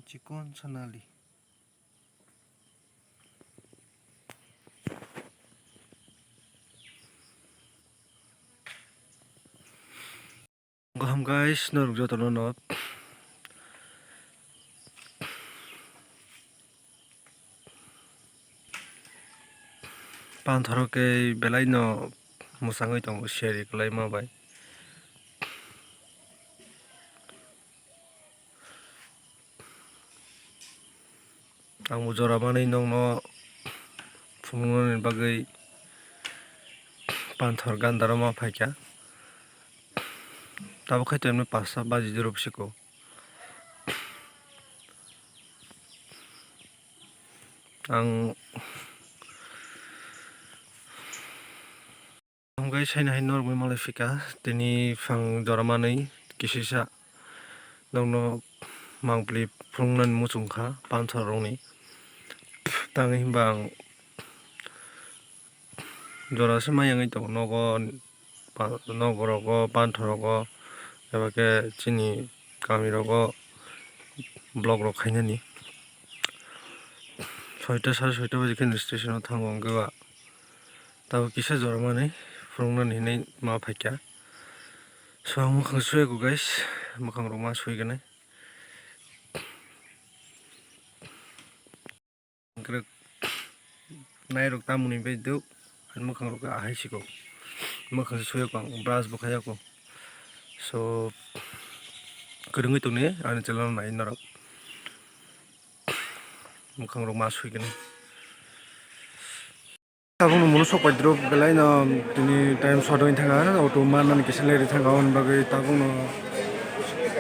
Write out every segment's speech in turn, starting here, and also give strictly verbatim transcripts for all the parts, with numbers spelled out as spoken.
Chikon Sonali. Kaham guys, norok jotono no. Panthoro khe belai no mwchangwi tongo, seri kwlai ma bai. Ang bo jora manwi nokno phunuknani bagwi panthor gandaro ma phaikha. Tabuk khai to emni pasta baji duro bwswk o. Ang Hamkhe saina hai norokbai malai phika, tini phang jora manwi kisisa nokno mangpli phunuknani muchungkha panthor rokni. Tangwi hwnba ang jora se ma yangwi tongo nogo, pa-, nok rogo, panthor rogo, eba khe chini kami rogo vlog rok khainani. Soita, sare soita baje khe station o thango hwnkhe ba. Tabuk kisa jora manwi phunuknani hinwi ma phaikha. So, ang mwkhang suiyago guys, mwkhang rok ma suiganai. Kwrwk nairok tamoni bai duk, ani mwkhang rok ahai siko. Mwkhang se suiyago ang, brush bo khaiyago. So, kwrwngwi tongni ani channel nai norok. Mwkhang rok ma suiganai. Tabukno munu sokpai drop belai no tini time short wngwi thangkha, auto mannani kisa leri thangkha, aboni bagwi tabukno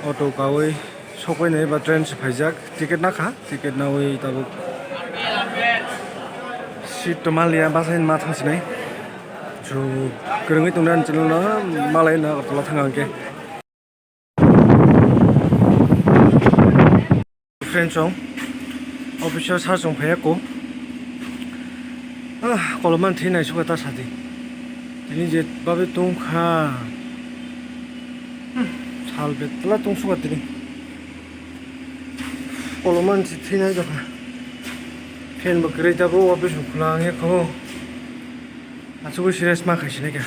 auto kawi sokpai nai ba train se phaijak, ticket nakha, ticket nawi tabuk seat to manliya, bus line ma thangsinai. So kwrwngwi tongnai ani channel no malai no Agartala thangkha hwnkhe. Friends rok, office o sir chwng phaiya ko. Ah, kolomani thwi naisukha ta sadi. Tini je babe tongkha. Hmm, sal betla tongsuka tini. Kolomani se thwi nai jakha. Fan bo kwrwi tabuk, office bo khwlangya kho. Asugwi serious ma khaisinaikha.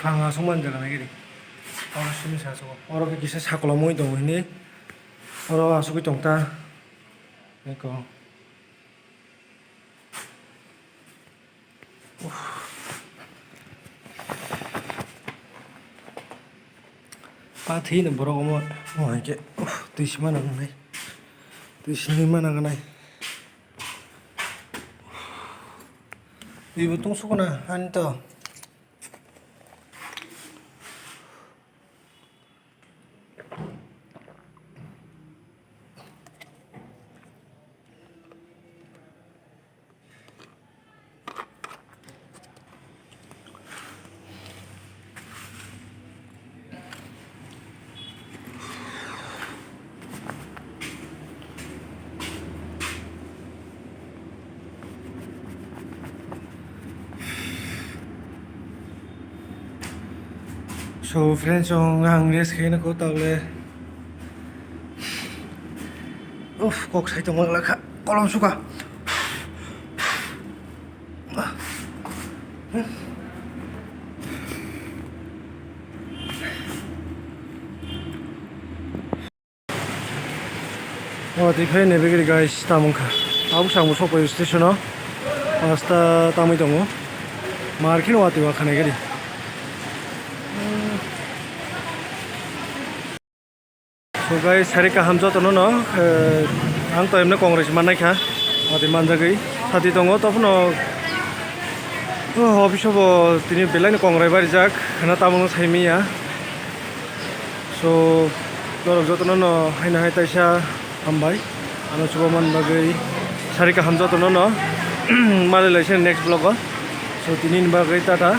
Phang aswk man jaga nai giri. Oro simi sa aswk. Oro khe kisa sakolom oi tongo hini. Oro aswk oi tong ta. Eko. Uff. Pa thwi no borok omo. Omo hai khe. Uff, twi sima nangnai. Twi simi ma nangnai. Twi bo tungsukna ani to. So friends, ang rest khaina kho tawle. Uff, kok sai tongma lakha, kolom suka. O twi phai nai bagwi guys, tamo wngkha. Abo samung sokpai station o. Hasta tamwi tongo. Mar kheno watwi wakha nai gari. So guys, sari kaham jotono no, eh, ang to emne Congress mannai kha, adi manjagwi sati tongo, tophano, oh, office o bo tini belai no Congress barijak, khana tamo no sai manya. So, norok jotono no haino hai taisa hambai, ano chubaman bagwi sari kaham jotono no, malai laisina next vlog o. So, tini ni bagwi tata.